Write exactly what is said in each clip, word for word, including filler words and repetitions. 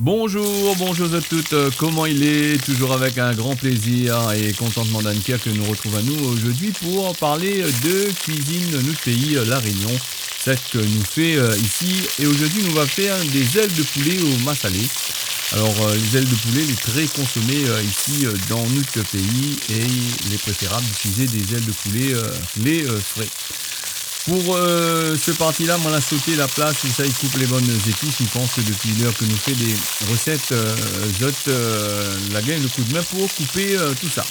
Bonjour, bonjour à toutes. Euh, koman i lé ? Toujours avec un grand plaisir et contentement dans le cœur que nous retrouvons nous aujourd'hui pour parler de cuisine de notre pays, euh, La Réunion, celle que nous fait, euh, ici. Et aujourd'hui, nous va faire des ailes de poulet au massalé. Alors, euh, les ailes de poulet, les très consommées, euh, ici, euh, dans notre pays, et il est préférable d'utiliser des ailes de poulet, euh, les, euh, frais. Pour, euh, ce parti-là, moin la soté la plas ousa i koup les bonnes épices. Mi pans ke dopi lèr ke nou fé dé resèt, euh, zot, euh, la gingn le koudmin pou koupé, euh, tousa.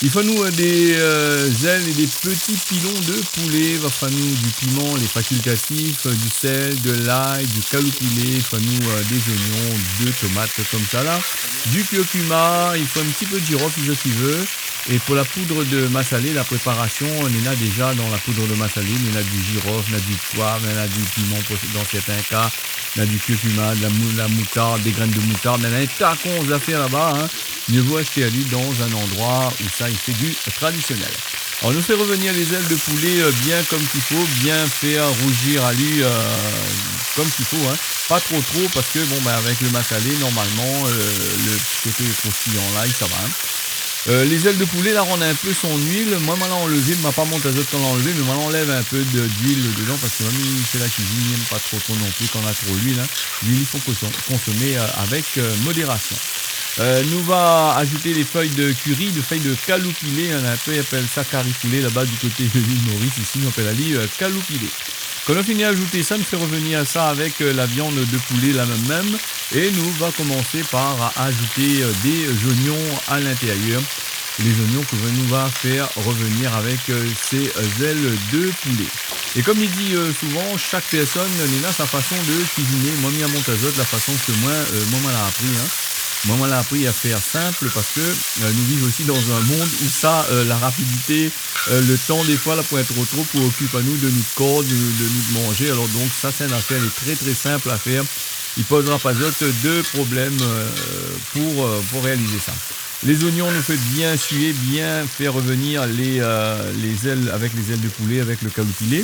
I fo anou, euh, des, euh, ailes et des petits pilons de poulet. Va fo anou du piment, les facultatifs, euh, du sel, de l'ail, du kaloupilé. I fo anou, euh, des oignons, deux tomates comme ça là, du curcuma. I fo un petit peu de girofle si zot i vé. Et pour la poudre de massalé, la préparation, néna déjà dans la poudre de massalé, néna du girofle, néna du poivre, néna du piment pour, dans certains cas, néna du curcuma, de la mou-, la moutarde, des graines de moutarde, néna in takon zafèr laba, hein. Mieux vaut acheter à lui dans un endroit ousa i fé du traditionnel. Alors, nou fé revenir les ailes de poulet, euh, bien comme qu'il faut, bien faire rougir à lui, euh, comme qu'il faut, hein. Pas trop, trop, parce que, bon, ben, avec le massalé, normalement, euh, le petit côté croustillant là, i sava, hein. Euh, les ailes de poulet, la, rann in pé son luil. Moin, moin la anlèv, ma pa mont azot kan la anlèv, mé moin la anlèv in pé de, d'luil dedan, parske moin, mi fé la kuizine, mi èm pa tro, tro non pli kan na tro luil, hein. Luil, i fo konsom-, konsomé, euh, avec, euh, modération. Euh, nou va azout les feuilles de curry, les feuilles de kaloupilé, néna in pé i apèl sa kari poulé laba du koté de l'île Maurice, isi nou apèl ali, euh, kaloupilé. Kan nou la fini azout sa, nou fé revenir sa avèk, euh, la viann de poulé la mèm mèm. É nou va komansé par azouté, euh, des oignons à l'intérieur. Les oignons ke nou va fé revenir avèk, euh, ces, euh, ailes de poulet. É kom mi di, euh, souvan, shak pèrsone néna sa fason de kuiziné. Moin, mi amont azot la fason ke moin, euh, moin, moin la apri, hein. Moin, moin la apri a fé sinp parske, euh, nou viv osi dan in mond ousa, euh, la rapidité, euh, le tan, défoi, la poin tro tro pou okip anou de nout kor, de, de nout manzé. Alor donk, sa, sé in afèr lé trè, trè sinp a fèr. I pozra pa zot de problèm, euh, pou, euh, pou réalizé sa. Les oignons, nou fé bien sué, bien fé revenir les, euh, les ailes, avec les ailes de poulet, avec le kaloupilé.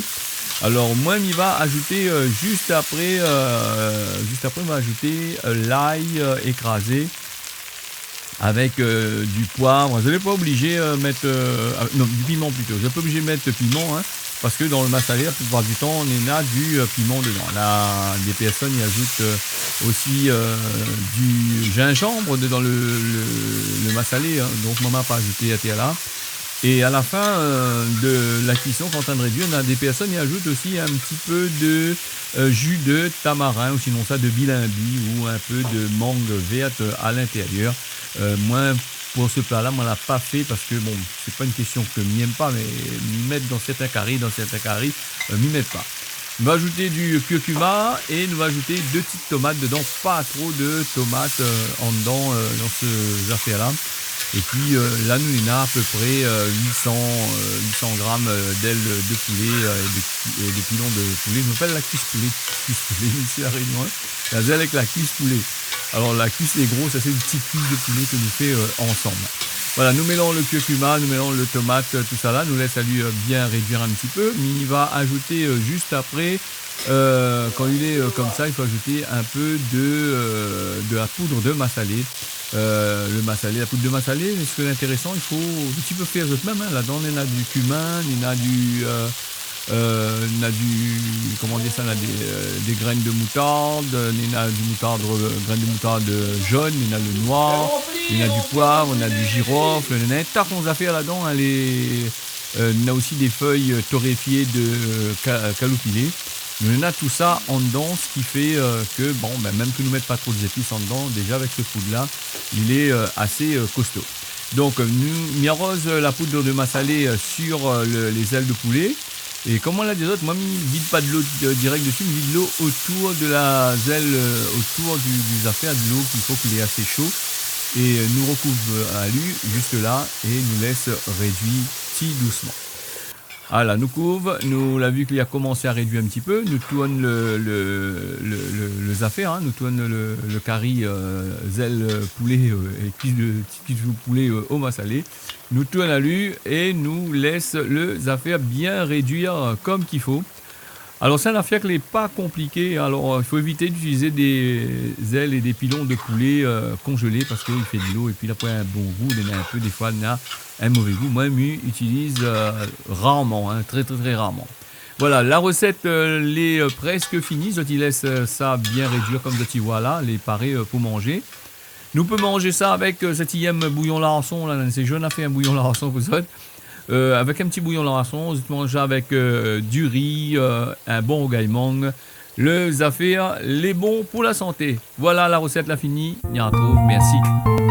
Alor, moin, mi va azouté, euh, zis apré, euh, zis apré, nou va azouté, euh, l'ail, euh, ékrazé. Avèk, euh, du poiv. Zot lé pa oblizé, euh, mèt, euh, ah, non, du piman plito. Zot lé pa oblizé mèt piman, hein, parske dan le massalé, la plipar du tan, néna du, euh, piman dedan. La, des personnes i azout, euh, osi, euh, du zinzanm dedan le, le, le massalé, hein. Donk, moin, ma pa azouté atèr la. É a la fin, euh, de la kuison, kan ou lé antrin de réduir, néna des personnes i azout osi in ti pé de, euh, jus de tamarin, ou sinonsa de bilinbi, ou in pé de mang vèrt, euh, à l'intérieur. Euh, moin, pou se pla-la, moin la pa fé parske, bon, sé pa in késtion ke mi èm pa, mé mi mèt dan sèrtin kari, dan sèrtin kari, euh, mi mèt pa. Nou va azouté du curcuma é nou va azouté dé ti tomat dedan, pa tro de tomat, euh, andan, euh, dan se zafèr-la. É pi, euh, la, nou néna a pé pré, euh, huit cents, euh, huit cents grammes, euh, d'ailes de poulet, euh, é de, é de pilon de poulet. Nou apèl la kuis poulet. Kuis poulet, isi La Rényon, hein. La zèl avèk la kuis poulet. Alor, la kuis lé gro, sa sé in ti kuis de poulet ke nou fé, euh, ansanm. Voilà, nou mélanz le curcuma, nou mélanz le tomat, euh, tousala, nou lès ali, euh, bien réduir in ti pé. Mi va azouté, euh, zis apré, euh, kan li lé, euh, konmsa, i fo azouté in pé de, euh, de la poud de massalé. Euh, le massalé, la poud de massalé, sak lé intérésan, i fo, ou pé fé azot mèm, hein. Ladan, néna du kumin, néna du, euh, Euh, néna du, koman dir sa, néna des, euh, des graines de moutarde, euh, néna du moutarde, euh, graines de moutarde jaune, néna le noir, néna du poivre, néna du girofle, néna in takon zafèr ladan, hein, les, euh, néna osi des feuilles, euh, torréfiées de, euh, ka-, kaloupilé. Néna tousa andan, sak i fé, euh, ke, bon, ben, mèm ke nou mèt pa tro zépis andan, déza avèk se poud-la, li lé, euh, asé, euh, kosto. Donk, euh, nou, mi aroz, euh, la poud de massalé, euh, sur, euh, le, les ailes de poulet. É kom moin la di azot, moin, mi vid pa dolo, euh, dirèk desi, mi vid dolo otour de la zèl, euh, otour du, du zafèr, dolo ki fo ke li lé asé sho. É, euh, nou rekouv, euh, ali, zis la, é nou lès réduir ti dousman. Ala, nou kouv, nou la vi ke li la komansé a réduir in ti pé, nou tourn le, le, le, le, le zafèr, hein, nou tourn le, le kari, euh, zèl, euh, poulet, euh, é kuis de, ti kuis de poulet, euh, o massalé. Nou tourn ali é nou lès le zafèr bien réduir, euh, kom k'i fo. Alor, sé in afèr ki lé pa konpliké. Alor, i fo évité d'itiliz dé zèl é dé pilon de poulé, euh, konzélé parske i fé dolo épi la poin in bon gou, néna in pé, défoi, néna in mové gou. Moin, mi itiliz, euh, rarman, hein, trè, trè, trè rarman. Voilà, la rosèt, euh, lé, euh, prèsk fini. Zot i lès, euh, sa bien rédui konm zot i voi la, lé paré, euh, pou manzé. Nou pé manz sa avèk, euh, zot i yèm bouyon larson la, sé zot i fé in bouyon larson pou zot. Euh, avèk in ti bouyon larson, zot i manz avèk, euh, du ri, euh, in bon rougay mang. Lé zafèr lé bon pou la santé. Voilà, la rosèt la fini. Ni artrouv. Mèrsi.